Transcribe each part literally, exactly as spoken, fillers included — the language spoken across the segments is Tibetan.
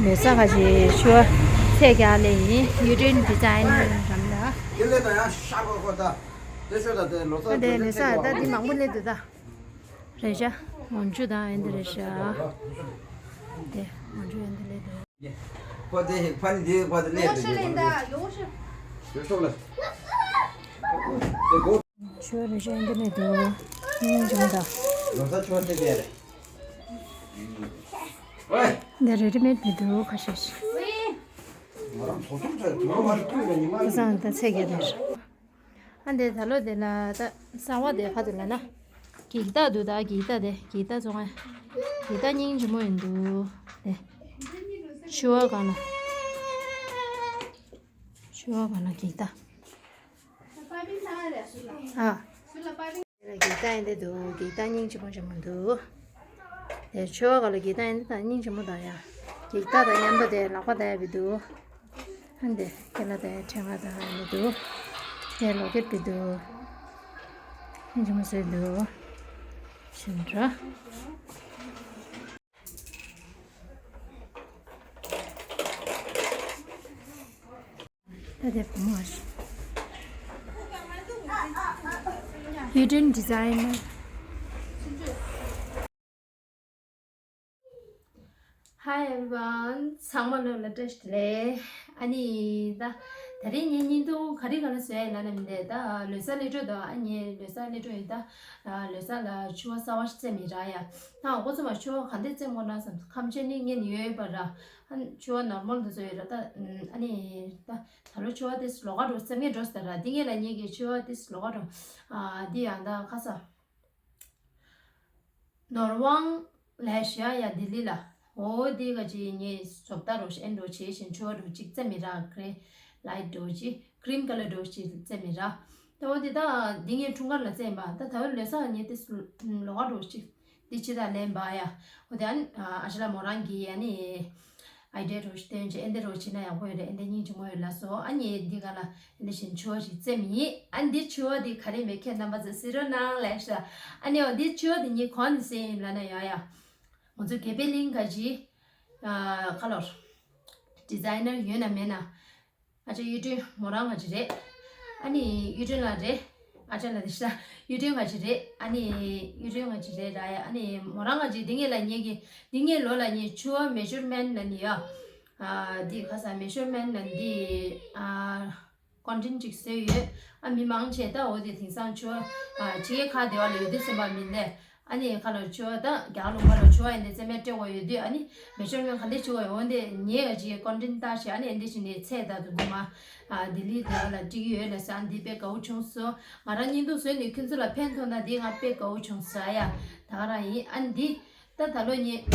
ལོ་གསར་ག་ཞིག་ཤོ་ཚད་རྒྱག་ལེ་ཡིན། ཡུ་ཏྲིན་ཌི་ཛའིན་ནར་རམ་ལ། དེ་ལས་ད་ཡང་ཤ་གོ་གོ་ད། དེ་ཤོ་ད་དེ་ལོ་གསར་ཨ་དེ་ལོ་གསར་ད་འདི་མང་པོ་སླེབས་འདུག་ད། རེད་ཤག་འོ་ཇུ་དང་ཨེ་འདི་རེད་ཤག་དེ་འོ་ཇུ་ཨེ་འདི་སླེབས་འདུག་ཁོ་དེ་ཕན་དེ་ཁོ་དེ་ལས་དེ་དེ་ཡོ་ཤོ་ལ། དེ་གོ། ཆུ་རེ་ཞིག་འདི་ནས་འདུག་སྙིང་རྗེ་མོ་དང་། ལོ་ས་ཆུ་དེ་དེ་རེད། ཝེ། འདི་རེ་ཌི་མེད་མི་འདུག་ཁ་ཤས་ཤིག་ང་རང་ཚོ་ཚོ་ཚོ་ཚོ་བར་བསྐུལ་རེ་ཉི་མ་ཁ་སང་ད་ཚད་བརྒྱད་རེད། ཨ་འདི་ད་ལོ་དེ་ལ་ད་གསང་བ་དེ་ཕ་དེ་ལ་ན། གིག་ཏ་འདུག་ད་གིག་ཏ་དེ་གིག་ཏ་ཚོ་ང་། གིག་ཏ་སྙིང་རྗེ་མོ་ཡིན་འདུག་དེ། ཤུ་བ་གང་ལ། ཤུ་བ་གང་ལ་གིག་ཏ། ཨ། གིག་ཏ་ཡིན་དེ་འདུག་གིག་ཏ་སྙིང་རྗེ་མོ་རྗེ་མོ་འདུག་དེ་ཆོས་བ་ག་ལ་གིག་ཏ་ཡིན་དེ་དང་སྙིང་རྗེ་མོ་དང་ཡ། གིག་ཏ་དང་མཉམ་པོ་དེ་ལག་པ་དང་ཡ་བི་འདུག་ཨ་འདི་ཁྱེད་ལ་དང་ཡ་ཕྲེང་བ་དང་ཡ་བི་འདུག་དེ་ལོ་ཀེད་བི་འདུག་སྙིང་རྗེ་མོ་བཟོས་འདུག་ཞིམ་འདྲ། ད་དེ་བུ་མོ་ཨ་ཞིག་ཡུ་ཏྲིན་ཌི་ཛའིན་ནར། Hi everyone. ཚང་མ་ལོ་ལ་བཀྲ་ཤིས་བདེ་ལེགས། ཨ་ནི་ད་ད་རིང་ངའི་བརྙན་ཐུང་ག་རེ་ག་ལ་བཟོས་ཡ་ལ་ནམ་དེ་ད་ལོ་གསར་སླེབས་འགྲོ་དང་ཨ་ནི་ལོ་གསར་སླེབས་འགྲོ་ཡིན་ད། ལོ་གསར་ལ་ཕྱུ་པ་གསར་པ་ཞིག་བཙེམས་ཡིན་ར་ཡ། ད་འོ་ཁོ་ཚོ་མ་ཕྱུ་པ་ག་འདྲས་བཙེམ་དགོས་ན་བསམ་ཁམས་ཆེན་ནི་ངས་ནི་ཡོད་པ་ར། ཨ་ནི་ཕྱུ་པ་ནོར་མལ་དུ་བཟོས་ཡོད་ར་ད། ཨ་ནི་ད་ད་ལོ་ཕྱུ་པ་དེ་ལོགས་ཀ་འགྲོ་བཙེམ་ངེས་འགྲོ་ཟེར་ར་འདི་ངས་ལ་ཉེ་གི་ཕྱུ་པ་དེ་ལོགས་ཀ་འགྲོ། ཨ་འདི་ཡང་ད་ཁ་ས། ནོར་དབང་ལས་ཤ་ཡ་ལྡི་ལི་ལ། འོ་དེ་ག་ཅིག་ངས་བཟོ་ལྟ་རོ་ཞེ་ཨེན་རོ་བྱེད་བཞིན་ཆུ་བ་རོ་གཅིག་བཙེམ་མི་ར་གྷི་རེ་ལའི་ཊི་རོ་གཅིག་ཀི་རིམ་ཀ་ལར་རོ་གཅིག་བཙེམ་མི་ར། ད་འོ་དེ་ད་འདི་ངས་འཁྲུངས་སྐར་ལ་བཙེམ་པ་ད་ད་བར་ལོ་གསར་ངས་དེ་ལོགས་ཀ་རོ་གཅིག་འདི་ཅི་ད་ལེན་པ་ཡ། འོ་དེ་ཨ་ཨ་ཅི་ལ་མོ་རང་གི་ཨ་ནི། ཨའི་ཌི་ཡ་རོ་ཞིག་སྟོན་བྱས་ཨེ་འདི་རོ་བྱེད་ན་ཡག་པོ་ཡོད་རེད། ཨེ་འདི་སྙིང་རྗེ་མོ་ཡོད་ལ་སོ། ཨ་ནི་འདི་ག་ལ་ཨེ་འདི་བཞིན་ཕྱུ་པ་ཞིག་བཙེམ་ཡིན། ཨ་འདི་ཕྱུ་པ་འདི་ག་རེ་མེད་ཁྱེད་རྣམ་པ་ཚོ་གཟིགས་རོགས་གནང་ལབ་ཤག་ཨ་ནི་འོ་འདི་ཕྱུ་པ་འདི་ངས་གོང་ནས་ཟེར་ཡིན་ལབ་ན་ཡ་ཡ། ང་ཚོ་དགེ་འཕེལ་གླིང་ག་ཅི། ཁ་ལོར། ཌི་ཛའི་ནར་ཡོད་ན་མེད་ན། ཨ་ཅག་གཡུ་སྒྲོན་མོ་རང་ང་ཅི་རེད། ཨ་ནི་གཡུ་སྒྲོན་ལགས་རེད། ཨ་ཅག་ལགས་དེ་ཤ་གཡུ་སྒྲོན་ང་ཅི་རེད། ཨ་ནི་གཡུ་སྒྲོན་ང་ཅི་རེད་ར་ཡ། ཨ་ནི་མོ་རང་ང་ཅི་འདི་ངེད་ལ་ཉེ་གི་འདི་ངེད་ལོ་ལ་ཉེ་ཆུ་བ་མེ་ཇར་མེན་ལ་ནི་ཡ། ཨ་འདི་ཁ་ས་མེ་ཇར་མེན་ལ་འདི་ཨ་ཀོན་ཊེན་ཅིག་བཟོས་ཡོད། ཨ་མི་མང་ཆེ་ད་འོ་དེ་དེང་སང་ཆུ་བ་ཨ་ཕྱི་རྒྱལ་ཁག་དེ་བ་ལ་ཡོད་དུས་སེམས་པ་མི་ལས། ཨ་ནི་ཁ་ལོ་ཆུ་བ་དང་རྒྱ་གར་ལུང་པ་ལ་ཆུ་བ་ཡིན་དེ་རྩེད་མོ་སྤྲད་དགོས་ཡོད་དུས་ཨ་ནི་མེ་ཇར་མེན་ག་འདྲ་བྱེད་དགོས་ཡོད་འོན་ཏེ་ངས་ཨ་ཅིག་ཀོན་ཊེན་ཏག་ཞིག་ཨ་ནི་ཨེ་འདྲ་བྱས་ནས་ཚད་ད་དུ་དགོས་མ། ཨ་ལྡི་ལི་དེ་ལ་སྤྲད་ཀྱི་ཡོད་ལ་ས་འདི་དཔེ་དགའ་བོ་བྱུང་སོང་། ང་རང་བརྙན་ཐུང་བཟོས་ནས་ཁྱོད་ཚོ་ལ་ཕན་ཐོགས་ན་འདི་ང་དཔེ་དགའ་བོ་བྱུང་ས་ཡ། ད་ག་རང་ཡིན་ཨ་ནི་འདི་ད་ད་ལོ་ངས་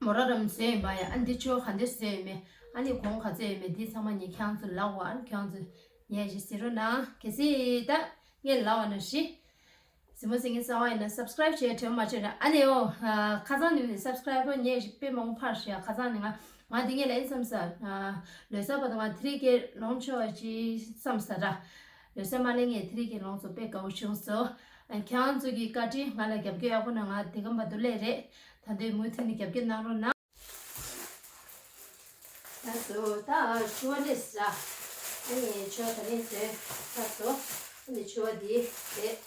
མོ་ར་རམ་བཟོས་ཡིན་པ་ཡ། ཨ་ནི་འདི་ཆུ་བ་ག་འདྲ་བཟོས་ཡོད་མེད་ཨ་ནི་གོང་ག་ཚོད་ཡོད་མེད་འདི་ཚང་མ་ངས་ཁྱེད་རང་ཚོ་ལབ་འོ། ཨ་ནི་ཁྱེད་རང་ཚོ་ངས་ཞིག་ཟེར་རོགས་གནང་། གལ་སྲིད་ད་ངས་ལབ་པ་ན་ཞི། གཟིགས་མོ་གཟིགས་མཁན་གསར་པ་ཡིན་ན་སབ་སི་ཀ་རའིབ་བྱས་དྲན་མ་བྱས་ན་ཨ་ནི་འོ། ཁ་སང་ནས་ནི་སབ་སི་ཀ་རའིབ་པར་ངས་ཞིག་དཔེ་མང་པོ་འཕར་ཞིག་ཁ་སང་ནས་ང་ང་འདི་ངས་ལ་ཡིན་བསམ་ས། ལོ་གསར་བར་དུ་ང་ཐི་རི་ཀེ་ལོངས་ཆོག་ཅིག་བསམ་ས་ར། ལོ་གསར་མ་ལེན་ངས་ཐི་རི་ཀེ་ལོངས་སོ་དཔེ་དགའ་བོ་བྱུང་སོ། ཁྱེད་རང་ཚོ་གི་བཀའ་དྲིན་ང་ལ་རྒྱབ་སྐྱོར་ཡག་པོ་གནང་། ང་དེ་གམ་པ་དུ་ལས་རེད། ད་འདོད་མུ་མཐུད་ནས་རྒྱབ་སྐྱོར་གནང་རོགས་གནང་། ད་སོ་ད་ཆུ་བ་ལས་ས། ཨ་ནི་ཆུ་བ་ད་ནི་ཟོས་ཚར་སོ། ཨ་ནི་ཆུ་བ་འདི་རེད།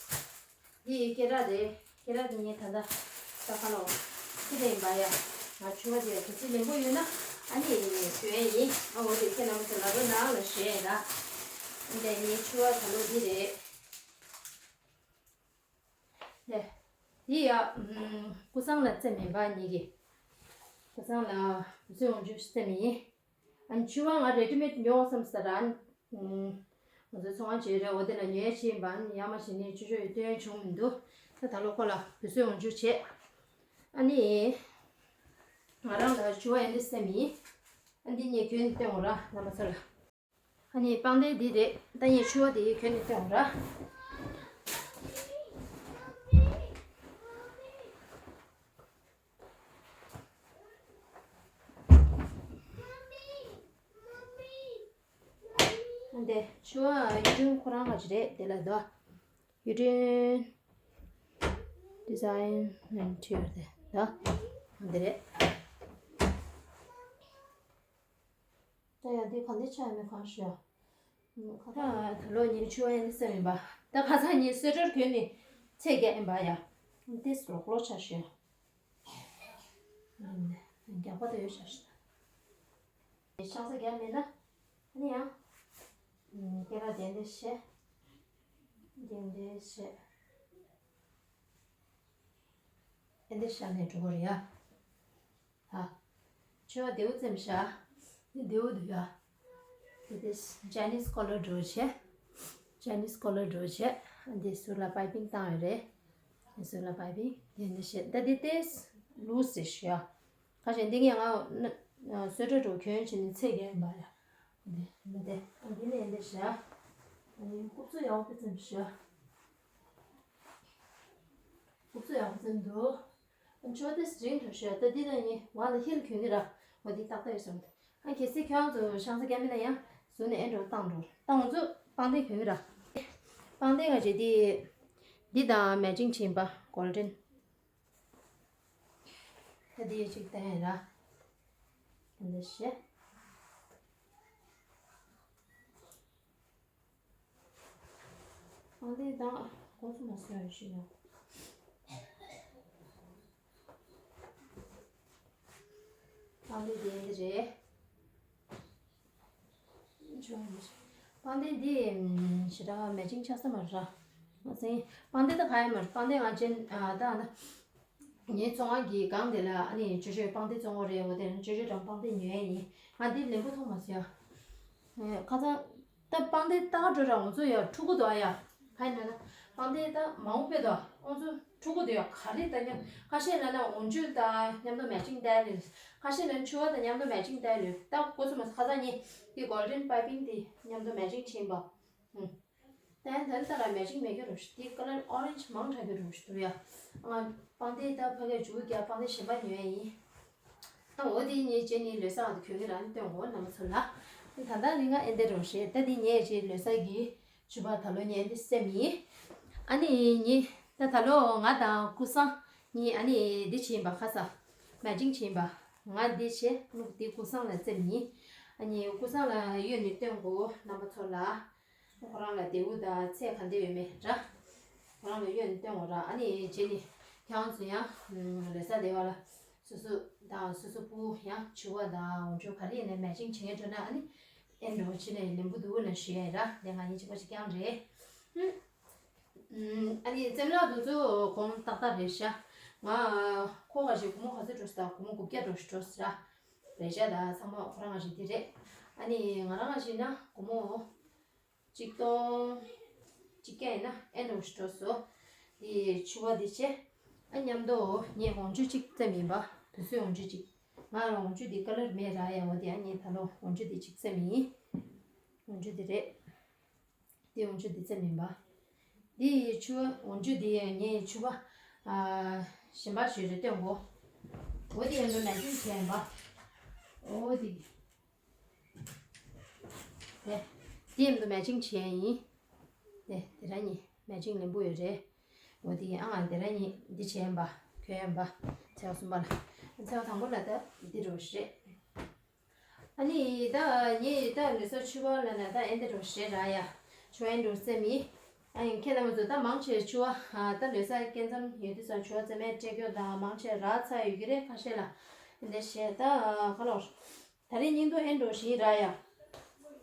འདི་སྐེ་རགས་རེད། སྐེ་རགས་འདི་ངས་ད་ལྟ་ས་ཁ་ལོ། ཁྱི་ལེན་པ་ཡ། ང་ཆུ་བ་འདི་ཡ་གལ་སྲིད་ལེན་པོ་ཡོད་ན་ཨ་ནི་ཞུ་ཡ་ཡིན། ཨ་འོ་དེ་ཁྱེད་རྣམ་པ་ཚོ་ལབ་རོགས་གནང་ལ་ཞུ་ཡ་ཡིན་ད། འདི་ངའི་ཆུ་བ་ད་ལོ་འདི་རེད། ལེ། འདི་ཡ། ཀུ་སང་ལ་རྩེ་མིན་པ་ཉིད་ཀྱི། ཀུ་སང་ལ་བཟོས་འོང་རྒྱུ་རྩེ་མི་ཡིན། ཨ་ནི་ཕྱུ་པ་ང་རེ་ཌི་མེད་ཉོ་བསམ་ས་ར། ང་ཚོའི་ཚོང་ཁང་བྱས་རེད། འོ་དེ་ལ་ཉོ་ཡ་ཕྱིན་པ་ཨ་ནི་ཡ་མ་བྱས་ནས་ཅོ་ཅོ་ཡི་སྟོན་བྱུང་མི་འདུག་ད་ད་ལོ་ཁོ་ལ་བཟོས་འོང་རྒྱུ་བྱས། ཨ་ནི། ང་རང་ལ་ཕྱུ་པ་ཡ་འདི་རྩེ་མི་ཡིན། ཨ་འདི་ངས་གྱོན་ནས་སྟོན་འོང་ར་རྣམ་པ་ཚོ་ལ། ཨ་ནི་པང་གདན་འདི་རེད། ད་ངས་ཕྱུ་པ་དེ་གྱོན་ནས་སྟོན་འོང་ར། ཨ་འདི་ཕྱུ་པ་གཡུ་སྒྲོན་ཁོ་རང་ག་ཅི་རེད་དེ་ལ་དོ། གཡུ་སྒྲོན་ཌི་ཛའིན་ཨེན་ཊི་ཡར་དེ་དོ། ཨ་འདི་རེད། ད་ཡ་འདི་ག་འདི་ཆ་ཡ་མེད་གང་ཞུ་ཡ། ད་ད་ལོ་ཉིན་ཆུ་བ་ཡིན་སེམས་ཡིན་པ། ད་ཁ་སང་ཉིན་སོས་ཊར་གྱོན་ནི་ཚེས་བརྒྱད་ཡིན་པ་ཡ། འདི་སོག་ལོ་ཆ་ཞུ་ཡ། རྒྱག་པ་ད་ཡོད་ཆ་ཞུ་ད། ཤང་ས་རྒྱག་མེད་ན། ནི་ཡང་། སྐེ་རགས་དེ་འདི་བཤད། དེ་འདི་བཤད། ཨེ་འདི་བཤད་ནས་འགྲོ་གི་རེད་ཡ། ཨ། ཆུ་བ་བདེ་བོ་བཙེམས་བཞག་འདི་བདེ་བོ་འདུག་ཡ། འདི་དེ་ཅའི་ནིས་ཀོ་ལར་འགྲོ་བྱས། ཅའི་ནིས་ཀོ་ལར་འགྲོ་བྱས། འདི་ཟུར་ལ་པའི་པིང་བཏང་ཡོད་རེད། འདི་ཟུར་ལ་པའི་པིང་དེ་འདི་བཤད་ད་འདི་དེ་ལུས་ཟེར་ཞུ་ཡ། ཁ་ཤས་འདི་ངས་ང་ན་སོས་ཊར་འགྲོ་གྱོན་བྱས་ནས་ཚེས་བརྒྱད་ཡིན་པ་ཡ། འདི་མི་དེ་འདི་ནས་འདི་བཞག་ཨ་ནི་རྐུབ་ཚུགས་ཡག་པོ་བཙེམས་ཤག་རྐུབ་ཚུགས་ཡག་པོ་བཙེམས་འདུག་ཨ་ཆོ་དེ་རིང་དུ་ཤོད་ད་འདི་ན་ནི་ང་ལ་ཧིལ་གྱོན་གི་ར། འོ་འདི་ཏག་ཏག་ཡོད་བསམ་འདུག་ཨ་གལ་སྲིད་ཁྱོད་རང་ཚོ་ཤང་ས་རྒྱག་མིན་ན་ཡང་ཟུར་ནས་ཨེ་འགྲོ་བཏང་འགྲོ་བཏང་ཚོ་པང་གདན་གྱོན་གི་ར། པང་གདན་ག་ཅེ་འདི། འདི་དང་མེ་ཅིང་ཕྱིན་པ་གོལ་ཌན། ད་འདི་གཅིག་བསྟན་ཡིན་ར། འདི་བཤད། ཨ་ལེ་དང་གོ་ཚོད་མ་སོན་ཞིག་ཡོང་། ཨ་ལེ་དེ་འདི་རེད། ཇོ་ཡིན་ཞིག་པང་གདན་འདི་ཞེ་དྲག་མེ་ཅིང་ཆགས་ས་མ་རེད་ར། མ་ཟིན་པང་གདན་ད་ག་ཡ་མ་རེད། པང་གདན་ང་ཅན་ཨ་ད་ཨ་ད། ངའི་ཚོང་ཁང་གི་སྒང་དེ་ལ་ཨ་ནི་ཅོ་ཅོས་པང་གདན་བཙོང་བ་རེད། འོ་དེ་ཅོ་ཅོ་དང་པང་གདན་ཉོ་ཡ་ཡིན། ང་འདི་ལེན་པོ་མཐོང་མ་སོང་ཡ། ཁ་སང་། ད་པང་གདན་ལྟ་ག་འགྲོ་ར་ང་ཚོ་ཡ་འཁྲུག་གི་འདུག་ཨ་ཡ། ག་ཡིན་ན་ན་པང་གདན་ད་མང་པོ་དཔེ་འདུག་ང་ཚོ་འཁྲུག་གི་འདུག་ཡ། ག་རེ་ད་མཉམ་ཁ་ཤས་ན་ན་འོག་འཇུག་དང་མཉམ་དུ་མེ་ཅིང་བསྟན་ལོས། ཁ་ཤས་ན་ཆུ་བ་དང་མཉམ་དུ་མེ་ཅིང་བསྟན་ལོས། ད་གོ་སོང་མ་ཁ་སང་ཉིན་དེ་གོལ་ཌན་པའི་པིང་དེ་མཉམ་དུ་མེ་ཅིང་ཕྱིན་པ། ཧུམ། ད་ཡང་ད་ལྟ་ལ་མེ་ཅིང་མེད་ཀྱི་རོ་ཞིག་དེ་ཀ་ལར་ཨོ་རེན་ཇི་མང་དྲགས་ཀྱི་རོ་ཞིག་འདུག་ཡ། ང་པང་གདན་ད་ཕ་གིར་འཇུག་རྒྱག་པང་གདན་གཞན་པ་ཉོ་ཡ་ཡིན། ཨ་འོ་དེ་ངས་རྗེས་ནས་ལོ་གསར་བ་དུ་གྱོན་གི་རང་སྟོན་གོ་རྣམ་པ་ཚོ་ལ། ད་ལྟ་ནི་ང་ཨེ་འདི་རོ་ཞེས་ད་དེ་ངས་རྗེས་ལོ་གསར་གྱི་ཕྱུ་པ་ད་ལོ་ངས་འདི་སེམས་ཡིན། ཨ་ནི་ངས་ད་ད་ལོ་ང་དང་ཀུ་སང་གཉིས་ཨ་ནི་འདི་བྱིན་པ་ཁ་ས་མེ་ཅིང་བྱིན་པ། ང་འདི་བྱས་ནུ་འདི་ཀུ་སང་ལ་སེམས་ཡིན། ཨ་ནི་ཀུ་སང་ལ་གཡོན་ནས་སྟོན་གོ་རྣམ་པ་ཚོ་ལ། ཁོ་རང་ལ་དེའུ་དང་ཚེ་ག་འདྲ་ཡོད་མེད་འདྲ། ཁོ་རང་ལ་གཡོན་ནས་སྟོན་གོ་ར། ཨ་ནི་རྗེས་ནས་ཁྱེད་རང་ཚོ་ཡང་ལོ་གསར་དེ་བ་ལ་སོ་སོ་དང་སོ་སོ་སྤུ་ཡང་ཕྱུ་པ་དང་འོ་ཇོ་ག་རེ་ཡིན་ནའི་མེ་ཅིང་བྱེད་འགྲོ་ན་ཨ་ནི་ཨེ་འགྲོ་ཕྱི་ནས་ལེན་པོ་འདུག་ན་ཞུ་ཡ་ར། དེ་ང་གཉིས་གཅིག་པ་གཅིག་རྐྱང་རེད། ཨ་ནི་བཙེམ་ལག་དུ་ཚོ་གོང་ཏག་ཏག་རེད་ཤག་ང་ཁོ་ག་ཞིག་སྒོར་མོ་ག་ཚོད་འགྲོ་ས་དང་སྒོར་མོ་དགུ་བརྒྱ་འགྲོ་ཞིག་འགྲོ་ས་ར། རེད་ཤག་ད་ཚང་མ་ཁོ་རང་ག་ཞིག་དེ་རེད། ཨ་ནི་ང་རང་ག་ཞིག་ན་སྒོར་མོ་གཅིག་སྟོང་གཅིག་བརྒྱ་ཡིན་ན་ཨེ་འགྲོ་ཞིག་འགྲོ་སོ། དེ་ཕྱུ་པ་དེ་བྱས། ཨ་མཉམ་དུ་ངས་འོ་ཇོ་གཅིག་བཙེམ་ཡིན་པ། དུས་ཚོད་འོ་ཇོ་གཅིག་ང་ལ་འོ་ཇོ་དེ་ཀ་ལར་མེད་ར་ཡ། འོ་དེ་ཨ་ངས་ད་ལོ་འོ་ཇོ་དེ་གཅིག་བཙེམ་ཡིན། འོ་ཇོ་དེ་རེད། དེ་འོ་ཇོ་དེ་བཙེམ་ཡིན་པ། དེ་ཕྱུ་པ་འོ་ཇོ་དེ་ངས་ཕྱུ་པ་ཨ་གཞན་པ་ཞིག་རེ་སྟོན་གོ་འོ་དེ་ཡང་དུ་མེ་ཅིང་བྱས་ཡིན་པ། འོ་དེ། དེ། དེ་ཡིན་དུ་མེ་ཅིང་བྱས་ཡིན། དེ་དེ་ར་ནི་མེ་ཅིང་ལེན་པོ་ཡོད་རེད། འོ་དེ་ཨ་ང་དེ་ར་ནི་འདི་བྱས་ཡིན་པ། གྱོན་ཡིན་པ། ཚེས་པ་གསུམ་པ་ལ། ཚེས་པ་དང་པོ་ལ་ད་འདི་རོ་ཞེས། ཨ་ནི་ད་ངས་ད་ལོ་གསར་ཕྱུ་པ་ལ་ན་ད་ཨེ་འདི་རོ་ཞེས་ར་ཡ། ཕྱུ་པ་ཨེ་འདི་རོ་བཙེམ་ཡིན། ཨ་ཡིན་ཁྱེད་རྣམ་པ་ཚོ་ད་མང་ཆེ་ཕྱུ་པ་ད་ལོ་གསར་སྐབས་མཚམས་ཡོད་དུས་ཙང་ཕྱུ་པ་བཙེམ་མའི་སྤྲད་རྒྱུ་དང་མང་ཆེ་རག་ཚར་ཡོད་ཀྱི་རེད། ཁ་ཤས་ལ་འདི་བྱས་ད་ག་ལོར། ད་རེས་བརྙན་ཐུང་ཨེ་འགྲོ་བཞིན་ར་ཡ།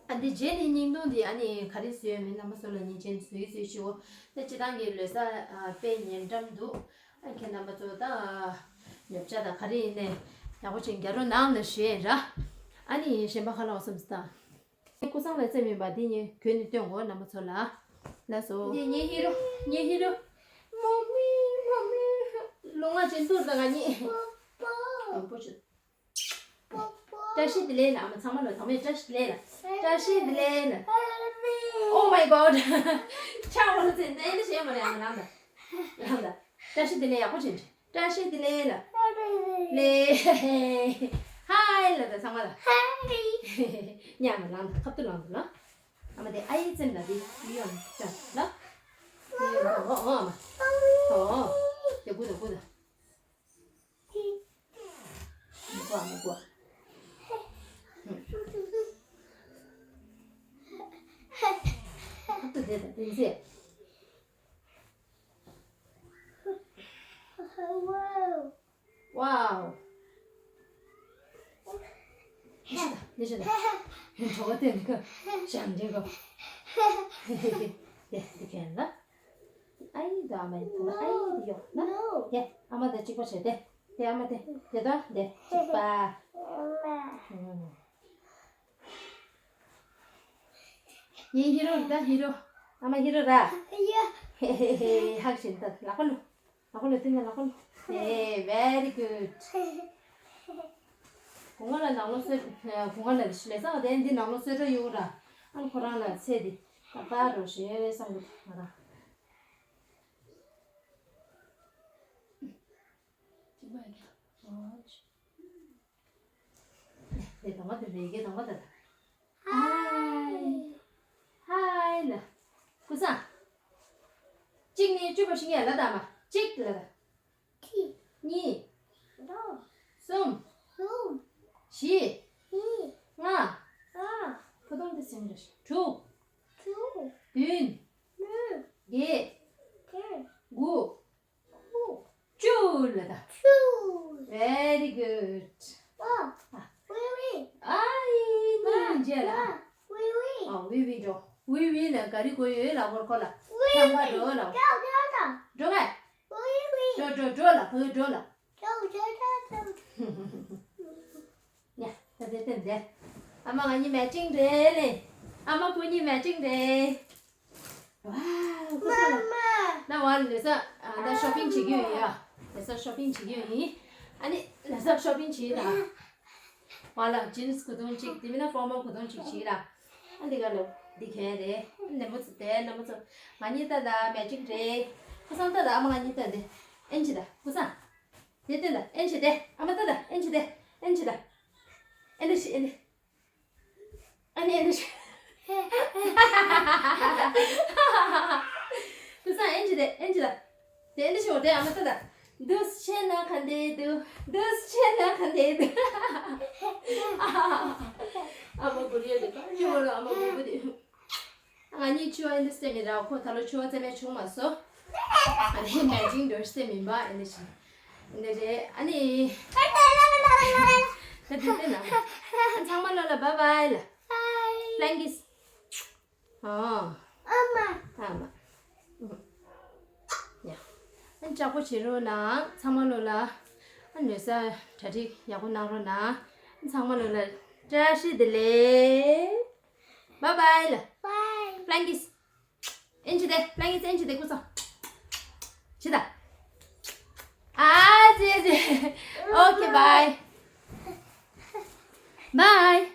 ཨ་འདི་རྗེས་ནས་བརྙན་ཐུང་འདི་ཨ་ནི་ག་རེ་བཟོས་ཡོད་མེད་རྣམ་པ་ཚོ་ལ་ཉེས་ཅན་བཟོས་བཟོས་ཤིའོ། ད་སྤྱི་བཏང་གི་ལོ་གསར་ཨ་དཔེ་ཉེ་འགྲམ་འདུག་ཨ་ཁྱེད་རྣམ་པ་ཚོ་ད་ཉོ་ཆ་དང་ག་རེ་ཡིན་ནའི་ཡག་པོ་ཅིག་རྒྱག་རོགས་གནང་ལ་ཞུ་ཡིན་ར། ཨ་ནི་གཞན་པ་ཁ་ལོག་སོང་ཙང་། ཀུ་སང་ལ་རྩེ་མིན་པ་འདི་ཉིད་གོན་ནས་སྟོན་གོ་རྣམ་པ་ཚོ་ལ། ལགས་སོ། འདི་ངའི་ཧི་རོ། ངའི་ཧི་རོ། མོ་མི་མོ་མི། ལོ་ལྔ་ཅན་ཐུར་དང་ང་གཉིས། པོ་པོ། བཀྲ་ཤིས་བདེ་ལེགས་ལ་ཨ་མ་ཚང་མ་ལ་ཚང་མས་བཀྲ་ཤིས་བདེ་ལེགས་ལ། བཀྲ་ཤིས་བདེ་ལེགས་ལ། Oh my god. ཆག་འོ་ཚེ་འདི་ནི་བྱས་མ་རེད། ཨ་མ་ལངས་ད། ལངས་ད། བཀྲ་ཤིས་བདེ་ལེགས། ཡག་པོ་བྱེད། བཀྲ་ཤིས་བདེ་ལེགས་ལ། ལེ། ཧའི་ལ་ད་ཚང་མ་ལ། ཧའི། ཉལ་མ་ལངས་ད། ཁབ་ཏུ་ལངས་ད་ལ། ཨ་མ་དེ་ཨ་ཡེ་ཙེམ་ལ་དེ་ཡོང་ཅག་ལ། ཡོང་ད། འོ་འོ་ཨ་མ། འོ། དེ་ཀུ་ད་ཀུ་ད། མི་དགོས་མི་དགོས། ཏིན་སི། Wow. འདི་ཤི་ད། འདི་ཤི་ད། གྲོད་ཁོག་ལྟོགས་ནི་ཁོ། ཞང་འདྲེ་གོ། དེ་དེ་གན་ལ། ཨའི་ད་མེ་ད་ཨའི་དེ་ཡོད་ན། དེ་ཨ་མ་དེ་གཅིག་པ་བྱས་ཏེ། དེ་ཨ་མ་དེ་དེ་དང་དེ་གཅིག་པ། ཡིན་ཧི་རོ་ད་ཧི་རོ། ཨ་མ་ཧི་རོ་ར། ཧེ་ཧེ་ཧེ། ཧག་བྱིན་ད་ལག་པ་ལུ། ལག་པ་ལུ་ཏིན་ན་ལག་པ་ལུ། ཧེ། Very good. གུང་ལ་ནང་ལོ་སོད། གུང་ལ་ལས་སང་དེ་འདི་ནང་ལོ་སོད་ར་ཡོད་ར། ཨ་ཁོ་རང་ལ་ཚེ་འདི་ད་ད་རོ་ཞེས་བསམ་གི་ང་རང་། དེ་དང་པོ་དེ་རེད་དེ་དང་པོ་དེ། ཧའི། ཧའི་ལ། ཀུ་སང་། གཅིག་ནས་བཅུ་བར་ཤེས་ཡ་ལ་ད་མ། གཅིག་ལ་ད། གཅིག་གཉིས། གསུམ། གསུམ། བཞི། བཞི། ལྔ། ལྔ། ཕུ་ཐུང་དེ་སེང་རེ། དྲུག་དྲུག་བདུན། བདུན། བརྒྱད། བརྒྱད། དགུ། དགུ། བཅུ་ལ་ད། བཅུ། Very good. ཨ། ཨ། ཝི་ཝི། ཨ་ཡི་ནི་མཇལ་ལ། ཝི་ཝི། ཨ། ཝི་ཝི་འགྲོ། ཝི་ཝི་ལ་ག་རི་གོ་ཡོད་ལ་བོར་ཁོ་ལ། ཝི་ཝི། ཐང་ག་འགྲོ་ལ། འགྲོ་ག། ཝི་ཝི། འགྲོ་འགྲོ་འགྲོ་ལ་བུ་འགྲོ་ལ། འགྲོ་འགྲོ་འགྲོ་འགྲོ། ཡ། ད་དེ་སྟེང་དེ། ཨ་མ་ང་གཉིས་མེ་ཅིང་རེད་ལེ། ཨ་མ་བུ་གཉིས་མེ་ཅིང་རེད། ཝའོ། ཁོ་ཚོ་ལ། ན་ཝ་ལེ་ས། ཨ། ད་ཤོ་པིང་བྱེད་ཀྱི་ཡོད་ཡ། ལེ་ས་ཤོ་པིང་བྱེད་ཀྱི་ཡོད་ཡིན། ཨ་ནི་ལེ་ས་ཤོ་པིང་བྱེད་ད། ཝ་ལ་ཇིན་སི་གོས་ཐུང་གཅིག་དེ་མིན་ན་ཕོར་མལ་གོས་ཐུང་གཅིག་བྱེད་ལ། ཨ་འདི་ག་ལ་འདི་གན་རེད། ནེ་མོ་ཚོ་དེ་ནེ་མོ་ཚོ། ང་གཉིས་ད་ད་མེ་ཅིང་རེད། ཁོ་ཚང་ད་ད་ཨ་མ་ང་གཉིས་ད་དེ། ཨེན་ཅི་ད་ཁོ་ཚང་། དེ་དེ་ད་ཨེན་ཅི་དེ། ཨ་མ་ད་ད་ཨེན་ཅི་དེ། ཨེན་ཅི་ད། ཨེ་འདི་ཤི་ཨེ་འདི། ཨ་ནི་ཨེ་འདི་ཤི། ཁོ་ཚང་ཨེ་འདི་དེ་ཨེ་འདི་ལ། དེ་ཨེ་འདི་ཤི་འོ་དེ་ཨ་མ་ཏ་ད། དུས་ཆེ་ན་ག་འདི་དུ། དུས་ཆེ་ན་ག་འདི་དུ། ཨ་མ་གུ་རི་ཡ་དེ་ག་ཉོ་ར་ཨ་མ་གུ་གུ་དེ། ང་གཉིས་ཆུ་བ་ཨེ་འདི་སྟེ་མི་ར་ཁོ་ད་ལོ་ཆུ་བ་རྩེ་མེད་བྱུང་མ་སོ། ཨ་ནི་མེ་ཅིང་འདོར་སྟེ་མིན་པ་ཨེ་འདི་ཤི། འདི་རེད། ཨ་ནི། ད་དེ་དེ་ན། ཚང་མ་ལོ་ལ་བཱའི་བཱའི་ལ། བཱའི། ལྷན་རྒྱས། ཨ། ཨ་མ། ཨ་མ། ཡ། ཨ་ནི་ཅག་པོ་བྱེད་རོགས་གནང་། ཚང་མ་ལོ་ལ། ཨ་ནི་ལོ་གསར་གྲ་སྒྲིག་ཡག་པོ་གནང་རོགས་གནང་། ཚང་མ་ལོ་ལ་བཀྲ་ཤིས་བདེ་ལེགས། བཱའི་བཱའི་ལ། བཱའི། ལྷན་རྒྱས། ཨེན་ཅི་དེ། ལྷན་རྒྱས་ཨེན་ཅི་དེ་ཀུ་སང་། ཅི་ད། ཨ་ཙི་ཙི། ཨོ་ཁེ་བཱའི། བཱའི།